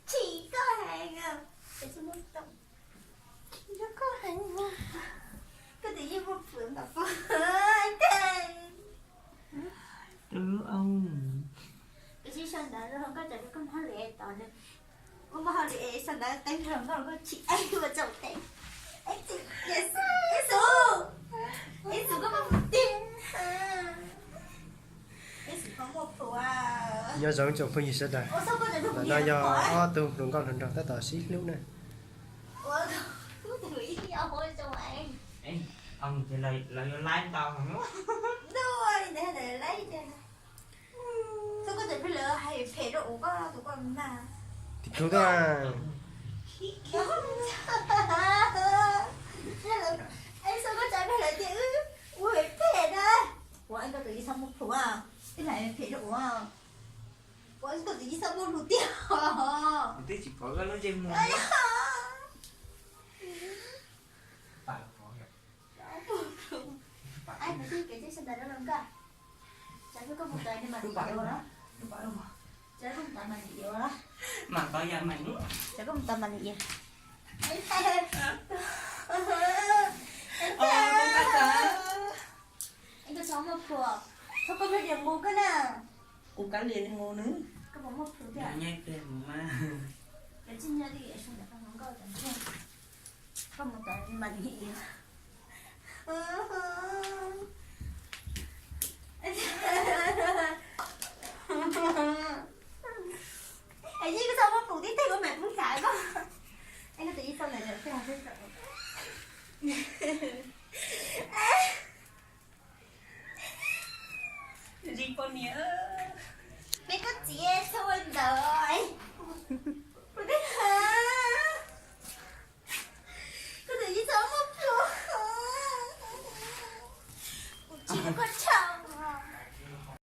Tsis koj heev, koj heev, koj tus yeej muaj plhus ntau pua. Tus lub, koj tsis sau ntawv los koj txawm koj muab hauj lwm es tod nws, koj muab hauj lwm es sau ntawv teeb hlo koj los koj tsis ev ua tsaum teeb. Ib xus, ib xus koj muaj plhus tiag. Nyob zoo tsoom phooj ywg sawv daws, ntawm no yog ob tug hluas nkauj hluas nraug tab tom sib hlub na. Tim kub tuaj. Ua koj tus yeej txhob muaj plhus, ib lam phem rau ua, ua koj tus yeej txhob muaj plhus tiag. Twb tsis pom koj lub ntsej muag. Ai, nws twb kev tib sab ntawd rau nkaj. Tsam koj mus tod mas lim yuav los? Tsam koj mus tod mas lim yuav los? Mam tod yam mam mus. Tsam koj mus tod mas lim yuav. Koj txhob muaj plhus, txhob koj muaj diam nqus koj na. Kuv kav liam li nqus nws. Koj puas muaj plhus thiab? Nyob kiag mus mas. Cov tsis nyob li es sum ntawm koj hluas nkauj tod thiab. Koj mus tod mas lim yuav. Es yeej koj txhob muab pum tib teg koj mam pub xav koj. Es koj tus yeej txhob ntawd lawm thiab. Ntsis poj niam, peb koj txiv txhob ua ntawd. Koj tus yeej txhob muaj plhus. Kuv tsis koj tshaj.